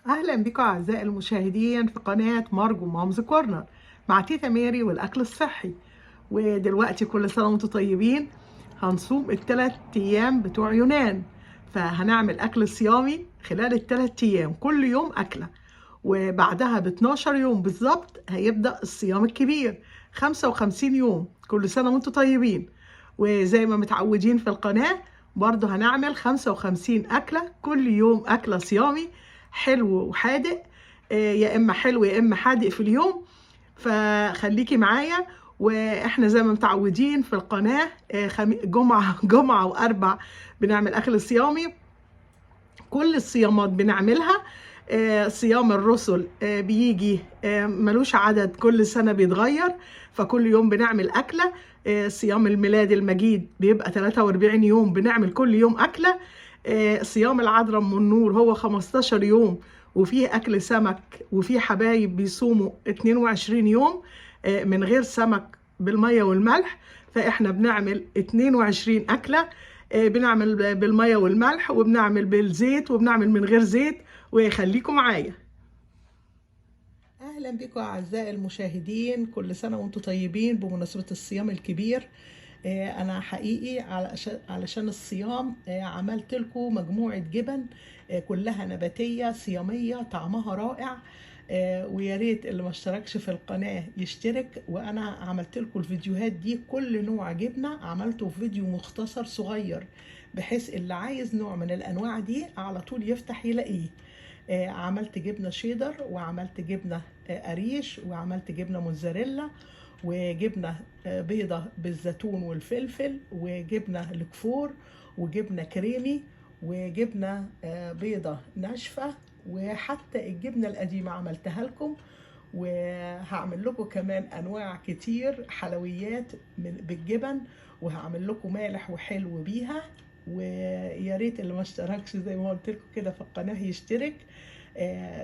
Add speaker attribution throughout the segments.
Speaker 1: اهلا بكم اعزائي المشاهدين في قناة مارجو Mom's Corner مع تيتا ميري والاكل الصحي. ودلوقتي كل سنة وانتم طيبين، هنصوم ال3 ايام بتوع يونان، فهنعمل اكل صيامي خلال ال3 ايام، كل يوم اكله. وبعدها ب 12 يوم بالظبط هيبدا الصيام الكبير، 55 يوم. كل سنة وانتم طيبين. وزي ما متعودين في القناة برضه هنعمل 55 اكله، كل يوم اكله صيامي، حلو وحادق، يا اما حلو يا اما حادق في اليوم. فخليكي معايا. واحنا زي ما متعودين في القناة جمعة جمعة واربع بنعمل اكل صيامي. كل الصيامات بنعملها. صيام الرسل بيجي ملوش عدد، كل سنة بيتغير، فكل يوم بنعمل أكلة. صيام الميلاد المجيد بيبقى 43 يوم، بنعمل كل يوم أكلة. صيام العذراء أم النور هو 15 يوم وفيه أكل سمك، وفيه حبايب بيصوموا 22 يوم من غير سمك بالمية والملح. فإحنا بنعمل 22 أكلة، بنعمل بالمية والملح وبنعمل بالزيت وبنعمل من غير زيت. وخليكم معايا. اهلا بكم اعزائي المشاهدين، كل سنة وانتم طيبين بمناسبة الصيام الكبير. انا حقيقي علشان الصيام عملت لكم مجموعة جبن كلها نباتيه صياميه طعمها رائع. ويا ريت اللي ما اشتركش في القناة يشترك. وانا عملت لكم الفيديوهات دي، كل نوع جبنه عملته في فيديو مختصر صغير، بحيث اللي عايز نوع من الانواع دي على طول يفتح يلاقيه. عملت جبنه شيدر، وعملت جبنه قريش، وعملت جبنه موتزاريلا، وجبنه بيضة بالزيتون والفلفل، وجبنه الكفور، وجبنه كريمي، وجبنه بيضة ناشفه، وحتى الجبنة القديمة عملتها لكم. وهعمل لكم كمان انواع كتير حلويات من بالجبن، وهعمل لكم مالح وحلو بيها. ويا ريت اللي ما اشتركش زي ما قلت لكم كده في القناة يشترك.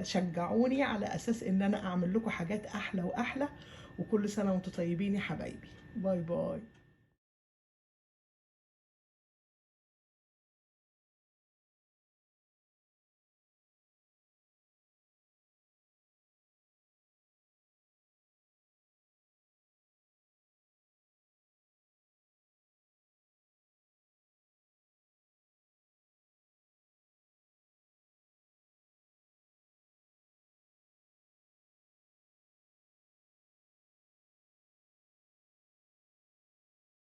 Speaker 1: شجعوني على اساس ان انا اعمل لكم حاجات احلى واحلى. وكل سنة وانتم طيبين يا حبايبي. bye bye.